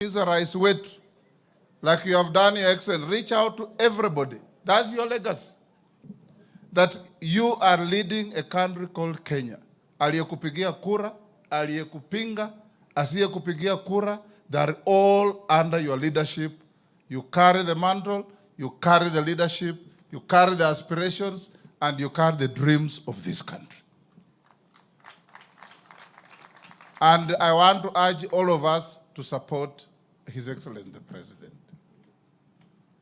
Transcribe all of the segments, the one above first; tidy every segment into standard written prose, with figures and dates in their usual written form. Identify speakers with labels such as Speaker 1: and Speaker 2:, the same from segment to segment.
Speaker 1: Kuhimiza rais wetu, like you have done, Your Excellency, reach out to everybody. That's your legacy. That you are leading a country called Kenya. Aliyekupigia kura, aliyekupinga, asiyekupigia kura, they are all under your leadership. You carry the mantle, you carry the leadership, you carry the aspirations, and you carry the dreams of this country. And I want to urge all of us to support His Excellency the President.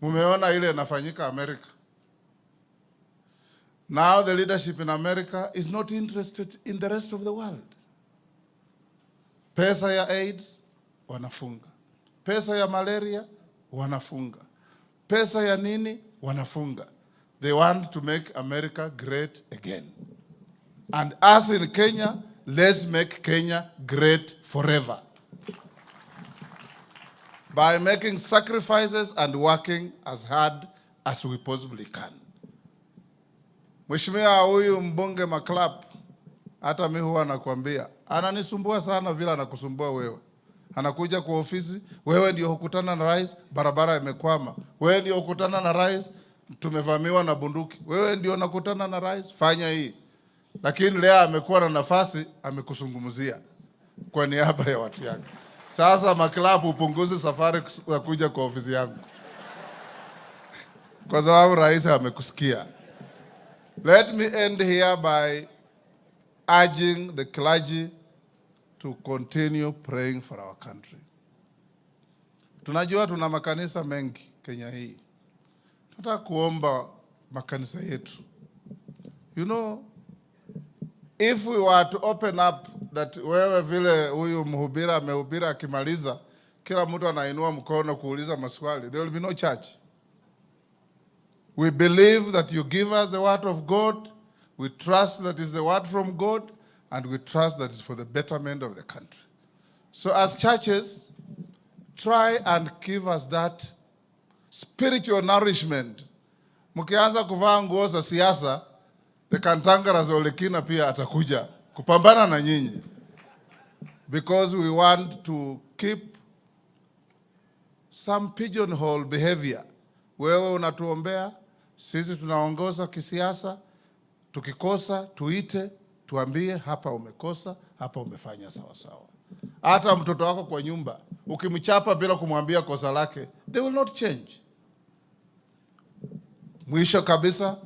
Speaker 1: Mumeona ile inafanyika America. Now the leadership in America is not interested in the rest of the world. Pesa ya AIDS wanafunga, pesa ya malaria wanafunga, pesa ya nini wanafunga. They want to make America great again. And us in Kenya, let's make Kenya great forever by making sacrifices and working as hard as we possibly can. Mheshimiwa huyu mbunge Maklap, hata mi huwa nakwambia ananisumbua sana vile anakusumbua wewe. Anakuja kwa ofisi, wewe ndio hukutana na rais, barabara imekwama. Wewe ndio hukutana na rais, tumevamiwa na bunduki. Wewe ndio nakutana na rais, fanya hii. Lakini leo amekuwa na nafasi, amekusungumzia kwa niaba ya watu yake. Sasa Maklabu, upunguze safari ya kuja kwa ofisi yangu kwa sababu rais amekusikia. Let me end here by urging the clergy to continue praying for our country. Tunajua tuna makanisa mengi Kenya hii. Tunataka kuomba makanisa yetu. If we were to open up that wewe vile huyu mhubiri amehubiri akimaliza, kila mtu anainua mkono kuuliza maswali, there will be no church. We believe that you give us the word of God. We trust that is the word from God, and we trust that it's for the betterment of the country. So as churches, try and give us that spiritual nourishment. Mkianza kuvaa nguo za siasa, the Cantankerous Olekina pia atakuja kupambana na nyinyi, because we want to keep some pigeonhole behavior. Wewe unatuombea, sisi tunaongoza kisiasa. Tukikosa tuite, tuambie hapa umekosa, hapa umefanya sawa sawa. Hata mtoto wako kwa nyumba ukimchapa bila kumwambia kosa lake, they will not change. Mwisho kabisa,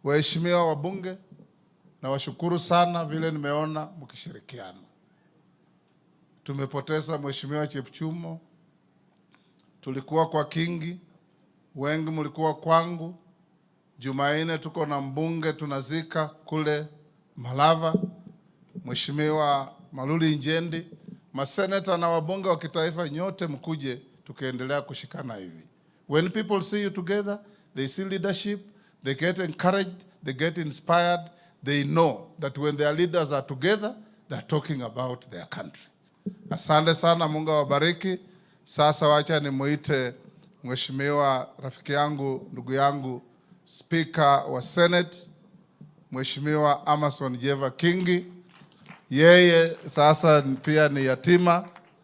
Speaker 1: waheshimiwa wabunge, nawashukuru sana vile nimeona mkishirikiana. Tumepoteza Mheshimiwa Chepchumo, tulikuwa kwa Kingi, wengi mlikuwa kwangu. Jumanne tuko na mbunge tunazika kule Malava, Mheshimiwa Malulu Injendi, maseneta na wabunge wa kitaifa nyote mkuje, tukiendelea kushikana hivi. When people see you together, they see leadership, they get encouraged, they get inspired, they know that when their leaders are together, they're talking about their country. Asante sana, Mungu awabariki. Sasa wacha nimuite Mheshimiwa rafiki yangu, ndugu yangu, Speaker wa Senate, Mheshimiwa Amason Jeva Kingi. Yeye sasa pia ni yatima.